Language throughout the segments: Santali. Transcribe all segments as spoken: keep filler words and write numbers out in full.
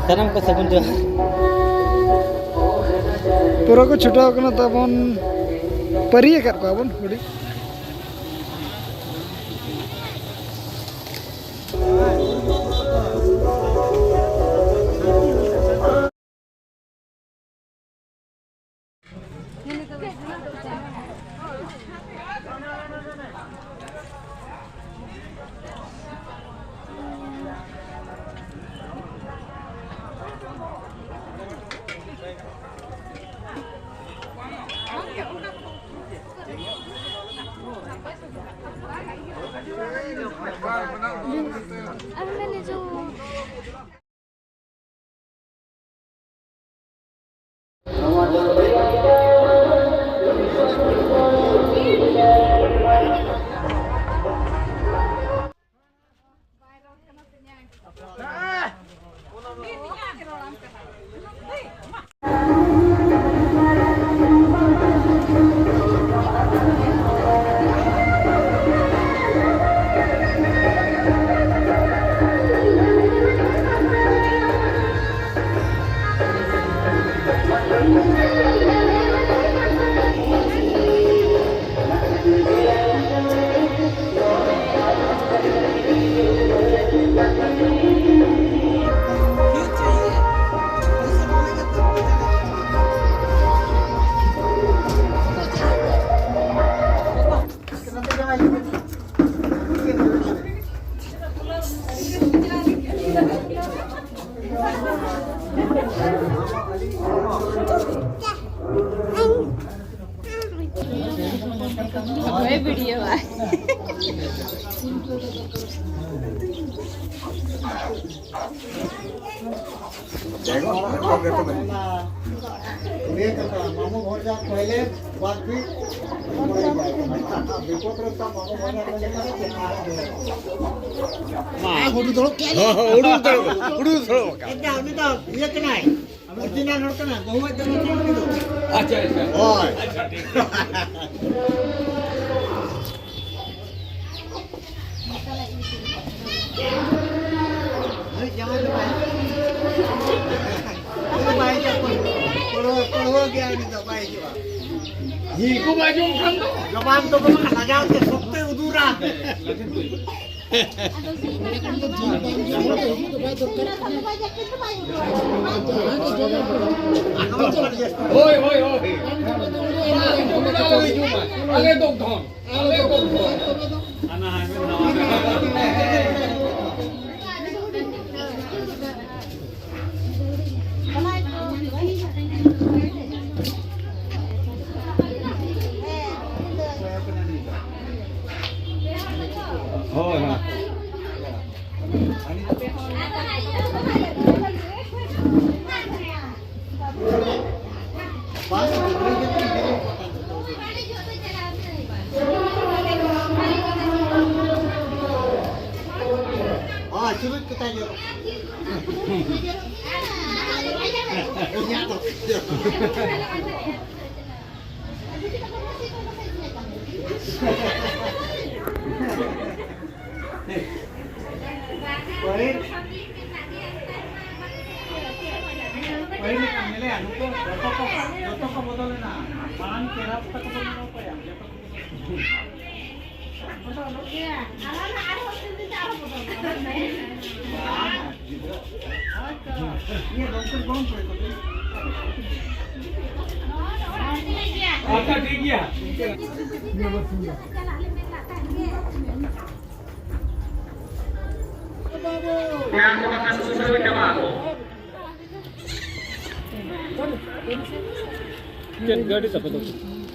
ᱥᱟᱱᱟᱢ ᱠᱚ ᱥᱟᱹᱜᱩᱱ ᱡᱚᱦᱟᱨ᱾ ᱯᱩᱨᱟᱹ ᱠᱚ ᱪᱷᱩᱴᱟᱹᱣ ᱠᱟᱱᱟ ᱛᱟᱵᱚᱱ, ᱯᱟᱹᱨᱤ ᱟᱠᱟᱫ ᱠᱚᱣᱟ ᱵᱚᱱ ᱦᱩᱰᱤᱧ᱾ ᱚᱠᱚᱭ ᱵᱷᱤᱰᱤᱭᱳ ᱟᱭ? ᱢᱟ᱾ ᱦᱩᱰᱩ ᱫᱚᱲᱚᱵ ᱠᱮᱫ ᱦᱚᱸ, ᱦᱚᱸ, ᱦᱩᱰᱩ ᱫᱚᱲᱚᱵ, ᱦᱩᱰᱩ ᱫᱚᱲᱚᱵ ᱟᱠᱟᱱ᱾ ᱮᱠᱫᱚᱢ, ᱩᱱᱤ ᱫᱚ ᱤᱭᱟᱹ ᱠᱟᱱᱟᱭ, ᱚᱨᱤᱡᱤᱱᱟᱞ ᱦᱚᱲ ᱠᱟᱱᱟᱭ, ᱵᱟᱹᱦᱩᱣᱟᱜ ᱡᱟᱢᱟᱭ ᱠᱟᱱᱟ ᱩᱱᱤ ᱫᱚ᱾ ᱟᱪᱪᱷᱟ, ᱟᱪᱪᱷᱟ᱾ ᱦᱳᱭ᱾ ᱟᱪᱪᱷᱟ, ᱴᱷᱤᱠ᱾ ᱟᱸᱡᱚᱢ ᱠᱷᱟᱱ ᱫᱚ᱾ ᱡᱚᱵᱟᱵ ᱫᱚ ᱵᱟᱝ, ᱞᱟᱡᱟᱣ ᱛᱮ ᱥᱚᱠᱛᱮ ᱩᱫᱩᱨᱟ᱾ ᱦᱳᱭ, ᱦᱳᱭ, ᱦᱳᱭ᱾ ᱟᱞᱮ ᱫᱚ ᱫᱷᱚᱱ, ᱟᱞᱮ ᱫᱚ ᱫᱷᱚᱱ᱾ ᱦᱳᱭ, ᱦᱳᱭ᱾ ᱦᱳᱭ, ᱪᱩᱨᱩᱡ ᱠᱟᱛᱮ ᱧᱮᱞᱚᱜ᱾ ᱤᱧᱟᱹᱜ ᱫᱚ᱾ ᱯᱟᱹᱦᱤᱞ, ᱯᱟᱹᱦᱤᱞ ᱞᱮᱠᱟ ᱧᱮᱞᱮᱭᱟ, ᱱᱩᱠᱩ ᱡᱚᱛᱚ ᱠᱚ, ᱡᱚᱛᱚ ᱠᱚ ᱵᱚᱫᱚᱞᱮᱱᱟ᱾ ᱢᱟᱲᱟᱝ ᱪᱮᱦᱨᱟ ᱛᱟᱠᱚ ᱵᱚᱱ ᱧᱮᱞ ᱠᱚᱣᱟ, ᱡᱚᱛᱚ ᱠᱚ ᱵᱚᱫᱚᱞᱮᱱᱟ᱾ ᱟᱪᱪᱷᱟ, ᱴᱷᱤᱠ ᱜᱮᱭᱟ᱾ ᱯᱮᱲᱟ ᱠᱚ ᱵᱟᱠᱷᱟᱱ ᱩᱥᱟᱹᱨᱟ ᱪᱟᱵᱟᱜ ᱟᱠᱚ᱾ ᱪᱮᱫ ᱜᱟᱹᱰᱤ ᱛᱟᱯᱮ ᱫᱚ?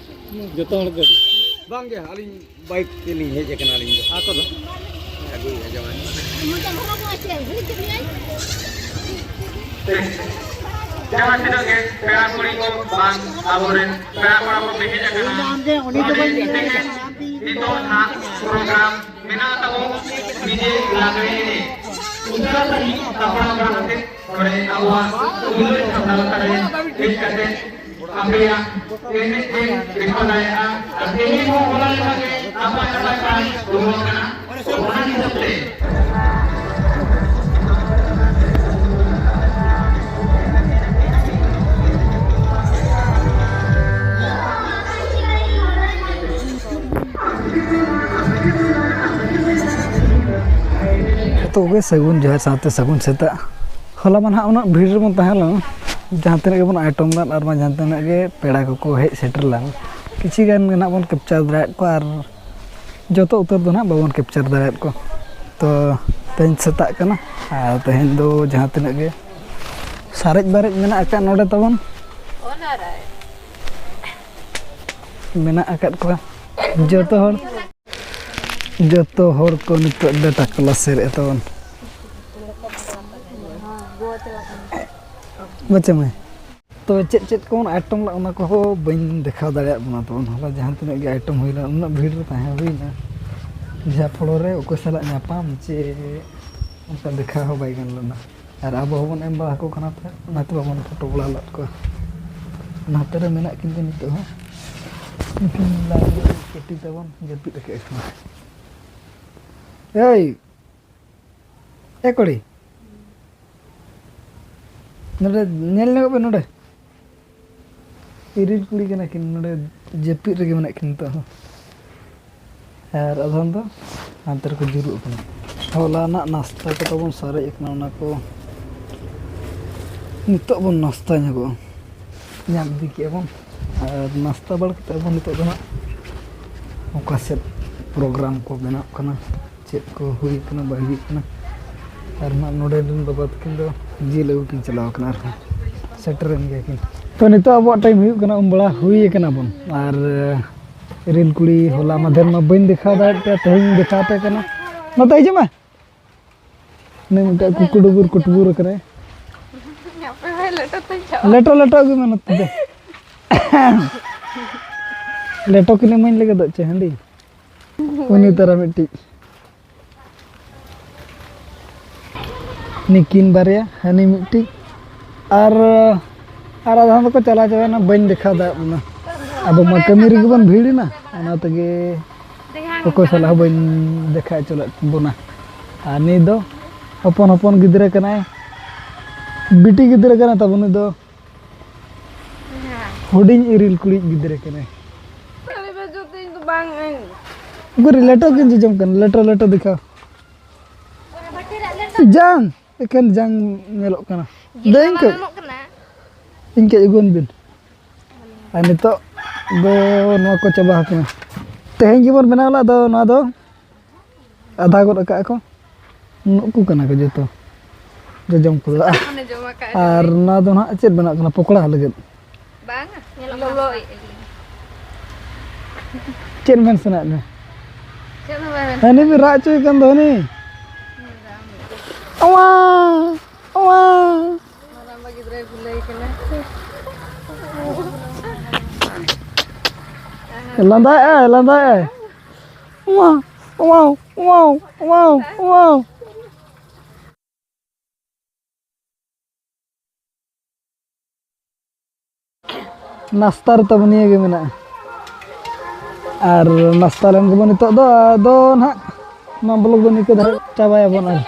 ᱡᱚᱛᱚ ᱦᱚᱲ ᱜᱟᱹᱰᱤ? ᱵᱟᱝ ᱜᱮ, ᱟᱹᱞᱤᱧ ᱵᱟᱭᱤᱠ ᱛᱮᱞᱤᱧ ᱦᱮᱡ ᱟᱠᱟᱱᱟ ᱟᱹᱞᱤᱧ ᱫᱚ᱾ ᱟᱠᱚ ᱫᱚ? ᱟᱹᱜᱩᱭᱮᱫᱼᱟ ᱡᱟᱶᱟᱭ᱾ ᱡᱟᱦᱟᱸ ᱛᱤᱱᱟᱹᱜ ᱜᱮ ᱯᱮᱲᱟ ᱠᱩᱲᱤ ᱠᱚ ᱵᱟᱝ ᱟᱵᱚᱨᱮᱱ ᱯᱮᱲᱟ ᱠᱚᱲᱟ ᱠᱚ ᱦᱮᱡ ᱟᱠᱟᱱᱟ, ᱩᱱᱤ ᱫᱚ ᱵᱟᱹᱧ ᱟᱹᱰᱤ ᱛᱮᱜᱮ ᱱᱤᱛᱚᱜ ᱱᱟᱦᱟᱜ ᱯᱨᱳᱜᱨᱟᱢ ᱢᱮᱱᱟᱜ ᱛᱟᱵᱚᱱ ᱰᱤᱡᱮ ᱞᱟᱜᱽᱲᱮ ᱮᱱᱮᱡ᱾ ᱩᱥᱟᱹᱨᱟ ᱥᱟᱺᱦᱤᱡ ᱥᱟᱯᱲᱟᱣ ᱵᱟᱲᱟ ᱠᱟᱛᱮ ᱱᱚᱰᱮ ᱟᱵᱚᱣᱟᱜ ᱫᱩᱞᱟᱹᱲ ᱥᱟᱯᱲᱟᱣ ᱛᱟᱞᱮ ᱦᱮᱡ ᱠᱟᱛᱮ ᱟᱯᱮᱭᱟᱜ ᱮᱱᱮᱡ ᱯᱮ ᱵᱮᱯᱟᱨ ᱫᱟᱲᱮᱭᱟᱜᱼᱟ᱾ ᱟᱨ ᱛᱮᱦᱮᱧ ᱦᱚᱸ ᱦᱚᱞᱟ ᱞᱮᱠᱟ ᱜᱮ ᱱᱟᱯᱟᱭ ᱱᱟᱯᱟᱭ prize ᱫᱚᱦᱚ ᱟᱠᱟᱱᱟ᱾ ᱚᱱᱟ ᱦᱤᱥᱟᱹᱵ ᱛᱮ ᱛᱚᱵᱮ ᱥᱟᱹᱜᱩᱱ ᱡᱚᱦᱟᱨ ᱥᱟᱶᱛᱮ ᱥᱟᱹᱜᱩᱱ ᱥᱮᱛᱟᱜ᱾ ᱦᱚᱞᱟ ᱢᱟ ᱱᱟᱦᱟᱜ ᱩᱱᱟᱹᱜ ᱵᱷᱤᱲ ᱨᱮᱵᱚᱱ ᱛᱟᱦᱮᱸ ᱞᱮᱱ, ᱡᱟᱦᱟᱸ ᱛᱤᱱᱟᱹᱜ ᱜᱮᱵᱚᱱ ᱟᱭᱴᱚᱢ ᱞᱮᱫ ᱟᱨ ᱵᱟᱝ ᱡᱟᱦᱟᱸ ᱛᱤᱱᱟᱹᱜ ᱜᱮ ᱯᱮᱲᱟ ᱠᱚᱠᱚ ᱦᱮᱡ ᱥᱮᱴᱮᱨ ᱞᱮᱱ, ᱠᱤᱪᱷᱤ ᱜᱟᱱ ᱜᱮ ᱱᱟᱦᱟᱜ ᱵᱚᱱ ᱠᱮᱯᱪᱟᱨ ᱫᱟᱲᱮᱭᱟᱫ ᱠᱚᱣᱟ ᱟᱨ ᱡᱚᱛᱚ ᱩᱛᱟᱹᱨ ᱫᱚ ᱱᱟᱦᱟᱜ ᱵᱟᱵᱚᱱ ᱠᱮᱯᱪᱟᱨ ᱫᱟᱲᱮᱭᱟᱫ ᱠᱚᱣᱟ᱾ ᱛᱚ ᱛᱮᱦᱮᱧ ᱥᱮᱛᱟᱜ ᱠᱟᱱᱟ ᱟᱨ ᱛᱮᱦᱮᱧ ᱫᱚ ᱡᱟᱦᱟᱸ ᱛᱤᱱᱟᱹᱜ ᱜᱮ ᱥᱟᱨᱮᱡ ᱵᱟᱨᱮᱡ ᱢᱮᱱᱟᱜ ᱟᱠᱟᱫ ᱱᱚᱰᱮ ᱛᱟᱵᱚᱱ, ᱢᱮᱱᱟᱜ ᱟᱠᱟᱫ ᱠᱚᱣᱟ ᱡᱚᱛᱚ ᱦᱚᱲ᱾ ᱡᱚᱛᱚ ᱦᱚᱲ ᱠᱚ ᱱᱤᱛᱚᱜ ᱰᱟᱴᱟ ᱠᱚ ᱞᱟᱥᱮᱨᱮᱫᱼᱟ ᱛᱟᱵᱚᱱ᱾ ᱵᱟᱪᱮ ᱢᱟᱹᱭ? ᱛᱚ ᱪᱮᱫ ᱪᱮᱫ ᱠᱚᱵᱚᱱ ᱟᱭᱴᱚᱢ ᱞᱮᱫ ᱚᱱᱟ ᱠᱚᱦᱚᱸ ᱵᱟᱹᱧ ᱫᱮᱠᱷᱟᱣ ᱫᱟᱲᱮᱭᱟᱜ ᱵᱚᱱᱟ ᱛᱟᱵᱚᱱ᱾ ᱦᱚᱞᱟ ᱡᱟᱦᱟᱸ ᱛᱤᱱᱟᱹᱜ ᱜᱮ ᱟᱭᱴᱚᱢ ᱦᱩᱭ ᱞᱮᱱᱟ, ᱩᱱᱟᱹᱜ ᱵᱷᱤᱲ ᱨᱮ ᱛᱟᱦᱮᱸ ᱦᱩᱭᱱᱟ, ᱡᱟᱦᱟᱸ ᱯᱷᱚᱲᱚ ᱨᱮ ᱚᱠᱚᱭ ᱥᱟᱞᱟᱜ ᱧᱟᱯᱟᱢ ᱪᱮ ᱚᱱᱠᱟ ᱫᱮᱠᱷᱟᱣ ᱦᱚᱸ ᱵᱟᱭ ᱜᱟᱱ ᱞᱮᱱᱟ᱾ ᱟᱨ ᱟᱵᱚ ᱦᱚᱸᱵᱚᱱ ᱮᱢ ᱵᱟᱲᱟ ᱟᱠᱚ ᱠᱟᱱᱟ ᱛᱟᱦᱮᱸᱫ, ᱚᱱᱟᱛᱮ ᱵᱟᱵᱚᱱ ᱯᱷᱳᱴᱳ ᱵᱟᱲᱟ ᱞᱮᱫ ᱠᱚᱣᱟ᱾ ᱱᱚᱛᱮ ᱨᱮ ᱢᱮᱱᱟᱜ ᱠᱤᱱ ᱜᱮᱭᱟ ᱱᱤᱛᱚᱜ ᱦᱚᱸ᱾ ᱱᱩᱠᱤᱱ ᱞᱟᱞ ᱠᱟᱹᱴᱤ ᱛᱟᱵᱚᱱ ᱡᱟᱹᱯᱤᱫ ᱟᱠᱟᱫ ᱠᱤᱱᱟ᱾ ᱮᱭ, ᱮ ᱠᱩᱲᱤ, ᱱᱚᱰᱮ ᱧᱮᱞ ᱧᱚᱜᱚᱜ ᱯᱮ ᱱᱚᱰᱮ᱾ ᱤᱨᱤᱞ ᱠᱩᱲᱤ ᱠᱟᱱᱟ ᱠᱤᱱ, ᱱᱚᱰᱮ ᱡᱟᱹᱯᱤᱫ ᱨᱮᱜᱮ ᱢᱮᱱᱟᱜ ᱠᱤᱱ ᱱᱤᱛᱚᱜ ᱦᱚᱸ᱾ ᱟᱨ ᱟᱫᱷᱚᱢ ᱫᱚ ᱦᱟᱱᱛᱮ ᱨᱮᱠᱚ ᱡᱩᱨᱩᱜ ᱠᱟᱱᱟ᱾ ᱦᱚᱞᱟᱱᱟᱜ ᱱᱟᱥᱛᱟ ᱠᱚ ᱛᱟᱵᱚᱱ ᱥᱟᱨᱮᱡ ᱟᱠᱟᱱᱟ, ᱚᱱᱟ ᱠᱚ ᱱᱤᱛᱚᱜ ᱵᱚᱱ ᱱᱟᱥᱛᱟ ᱧᱚᱜᱚᱜᱼᱟ, ᱧᱟᱢ ᱤᱫᱤ ᱠᱮᱜᱼᱟ ᱵᱚᱱ᱾ ᱟᱨ ᱱᱟᱥᱛᱟ ᱵᱟᱲᱟ ᱠᱟᱛᱮ ᱟᱵᱚ ᱱᱤᱛᱚᱜ ᱫᱚ ᱦᱟᱸᱜ ᱚᱠᱟ ᱥᱮᱫ ᱯᱨᱳᱜᱨᱟᱢ ᱠᱚ ᱵᱮᱱᱟᱜ ᱠᱟᱱᱟ, ᱪᱮᱫ ᱠᱚ ᱦᱩᱭ ᱠᱟᱱᱟ ᱵᱟᱭ ᱦᱩᱭᱩᱜ ᱠᱟᱱᱟ᱾ ᱟᱨ ᱱᱟᱜ ᱱᱚᱰᱮ ᱨᱮᱱ ᱵᱟᱵᱟ ᱛᱟᱹᱠᱤᱱ ᱫᱚ ᱡᱤᱞ ᱟᱹᱜᱩ ᱠᱤᱱ ᱪᱟᱞᱟᱣ ᱠᱟᱱᱟ, ᱟᱨᱦᱚᱸ ᱥᱮᱴᱮᱨᱮᱱ ᱜᱮᱭᱟ ᱠᱤᱱ᱾ ᱛᱚ ᱱᱤᱛᱚᱜ ᱟᱵᱚᱣᱟᱜ ᱴᱟᱭᱤᱢ ᱦᱩᱭᱩᱜ ᱠᱟᱱᱟ, ᱩᱢ ᱵᱟᱲᱟ ᱦᱩᱭ ᱠᱟᱱᱟ ᱵᱚᱱ᱾ ᱟᱨ ᱨᱤᱞ ᱠᱩᱲᱤ ᱦᱚᱞᱟ ᱢᱟᱫᱷᱮᱨ ᱢᱟ ᱵᱟᱹᱧ ᱫᱮᱠᱷᱟᱣ ᱫᱟᱲᱮᱭᱟᱜ ᱯᱮᱭᱟ, ᱛᱮᱦᱮᱧ ᱤᱧ ᱫᱮᱠᱷᱟᱣ ᱟᱯᱮ ᱠᱟᱱᱟ᱾ ᱱᱚᱛᱮ ᱦᱤᱡᱩᱜ ᱢᱮ᱾ ᱩᱱᱤ ᱢᱤᱫᱴᱮᱡ ᱠᱩᱠᱩᱰᱩᱵᱩᱨ ᱠᱩᱴᱵᱩᱨ ᱟᱠᱟᱱᱟᱭ᱾ ᱟᱯᱮ ᱦᱚᱸ ᱞᱮᱴᱚ ᱛᱮ ᱪᱟᱞᱟᱜ᱾ ᱞᱮᱴᱚ ᱞᱮᱴᱚ ᱟᱹᱜᱩᱭ ᱢᱮ ᱱᱚᱛᱮ ᱫᱚ᱾ ᱞᱮᱴᱚ ᱠᱤᱱ ᱤᱢᱟᱹᱧ ᱞᱟᱹᱜᱤᱫ ᱫᱚ ᱪᱮᱫ ᱦᱟᱺᱰᱤ? ᱩᱱᱤ ᱛᱟᱨᱟ ᱢᱤᱫᱴᱤᱡ᱾ ᱱᱤᱠᱤᱱ ᱵᱟᱨᱭᱟ, ᱦᱟᱹᱱᱤ ᱢᱤᱫᱴᱤᱡ, ᱟᱨ, ᱟᱨ ᱟᱫᱷᱟ ᱫᱚᱠᱚ ᱪᱟᱞᱟᱣ ᱪᱟᱵᱟᱭᱮᱱᱟ, ᱵᱟᱹᱧ ᱫᱮᱠᱷᱟᱣ ᱫᱟᱲᱮᱭᱟᱜ ᱠᱟᱱᱟ᱾ ᱟᱵᱚ ᱢᱟ ᱠᱟᱹᱢᱤ ᱨᱮᱜᱮ ᱵᱚᱱ ᱵᱷᱤᱲ ᱮᱱᱟ, ᱚᱱᱟ ᱛᱮᱜᱮ ᱚᱠᱚᱭ ᱥᱟᱞᱟᱜ ᱦᱚᱸ ᱵᱟᱹᱧ ᱫᱮᱠᱷᱟᱣ ᱦᱚᱪᱚ ᱞᱮᱫ ᱵᱚᱱᱟ᱾ ᱟᱨ ᱱᱤᱛ ᱫᱚ ᱦᱚᱯᱚᱱ ᱦᱚᱯᱚᱱ ᱜᱤᱫᱽᱨᱟᱹ ᱠᱟᱱᱟᱭ, ᱵᱤᱴᱤ ᱜᱤᱫᱽᱨᱟᱹ ᱠᱟᱱᱟᱭ ᱛᱟᱵᱚᱱ ᱱᱩᱭ ᱫᱚ᱾ ᱦᱩᱰᱤᱧ ᱤᱨᱤᱞ ᱠᱩᱲᱤ ᱜᱤᱫᱽᱨᱟᱹ ᱠᱟᱱᱟᱭ᱾ ᱟᱞᱮ ᱵᱮᱡᱚᱛ ᱤᱧ ᱫᱚ ᱵᱟᱝ ᱤᱧ᱾ ᱩᱠᱩᱨ ᱞᱮᱴᱚ ᱠᱤᱱ ᱡᱚᱡᱚᱢ ᱠᱟᱱᱟ, ᱞᱮᱴᱚ, ᱞᱮᱴᱚ ᱫᱮᱠᱷᱟᱣ᱾ ᱡᱟᱝ, ᱮᱠᱮᱱ ᱡᱟᱝ ᱧᱮᱞᱚᱜ ᱠᱟᱱᱟ᱾ ᱡᱤᱞ ᱫᱟᱹᱭ, ᱢᱟ ᱤᱧ ᱠᱟᱹᱡ, ᱵᱟᱝ ᱜᱟᱱᱚᱜ ᱠᱟᱱᱟ᱾ ᱤᱧ ᱠᱟᱹᱡ ᱟᱹᱜᱩᱣᱟᱹᱧ ᱵᱤᱱ᱾ ᱟᱨ ᱱᱤᱛᱚᱜ ᱫᱚ ᱱᱚᱣᱟ ᱠᱚ ᱪᱟᱵᱟ ᱟᱠᱟᱱᱟ᱾ ᱛᱮᱦᱮᱧ ᱜᱮᱵᱚᱱ ᱵᱮᱱᱟᱣ ᱞᱮᱫ, ᱟᱫᱚ ᱱᱚᱣᱟ ᱫᱚ ᱟᱫᱷᱟ ᱜᱚᱫ ᱟᱠᱟᱫ ᱠᱚ᱾ ᱱᱩᱠᱩ ᱠᱟᱱᱟ ᱠᱚ ᱡᱚᱛᱚ ᱡᱚᱡᱚᱢ ᱠᱚᱫᱚ᱾ ᱥᱮᱛᱟᱜ ᱠᱷᱚᱱᱮ ᱡᱚᱢ ᱟᱠᱟᱫ ᱟᱨ ᱡᱚᱢ᱾ ᱱᱚᱣᱟ ᱫᱚ ᱱᱟᱦᱟᱜ ᱪᱮᱫ ᱵᱮᱱᱟᱜ ᱠᱟᱱᱟ? ᱯᱚᱠᱚᱲᱟ ᱞᱟᱹᱜᱤᱫ᱾ ᱵᱟᱝᱟ, ᱧᱮᱞᱚᱜ ᱞᱚᱞᱚ ᱠᱟᱱᱟ᱾ ᱪᱮᱫ ᱢᱮᱱ ᱥᱟᱱᱟᱭᱮᱫ ᱢᱮ? ᱪᱮᱫ ᱦᱚᱸ ᱵᱟᱭ ᱢᱮᱱ ᱦᱟᱹᱱᱤ ᱵᱤᱱ ᱨᱟᱜ ᱦᱚᱪᱚᱭᱮ ᱠᱟᱱ ᱫᱚ, ᱦᱟᱹᱱᱤ᱾ ᱚᱣᱟ, ᱚᱣᱟ᱾ ᱢᱟᱨᱟᱝᱵᱟ ᱜᱤᱫᱽᱨᱟᱹᱭ ᱵᱷᱩᱞᱟᱹᱭ ᱠᱟᱱᱟ᱾ ᱞᱟᱸᱫᱟᱭᱮᱜᱼᱟᱭ, ᱞᱟᱸᱫᱟᱭᱮᱜᱼᱟᱭ᱾ ᱚᱣᱟ, ᱚᱣᱟ, ᱚᱣᱟ, ᱚᱣᱟ, ᱚᱣᱟ᱾ ᱱᱟᱥᱛᱟ ᱨᱮ ᱛᱟᱵᱚ ᱱᱤᱭᱟᱹ ᱜᱮ ᱢᱮᱱᱟᱜᱼᱟ᱾ ᱟᱨ ᱱᱟᱥᱛᱟ ᱞᱮᱱ ᱜᱮᱵᱚᱱ ᱱᱤᱛᱚᱜ ᱫᱚ, ᱟᱫᱚ ᱱᱟᱦᱟᱜ ᱱᱚᱣᱟ vlog ᱫᱚ ᱱᱤᱝᱠᱟᱹ ᱫᱷᱟᱨᱟ ᱪᱟᱵᱟᱭᱟᱵᱚᱱ᱾ ᱟᱨ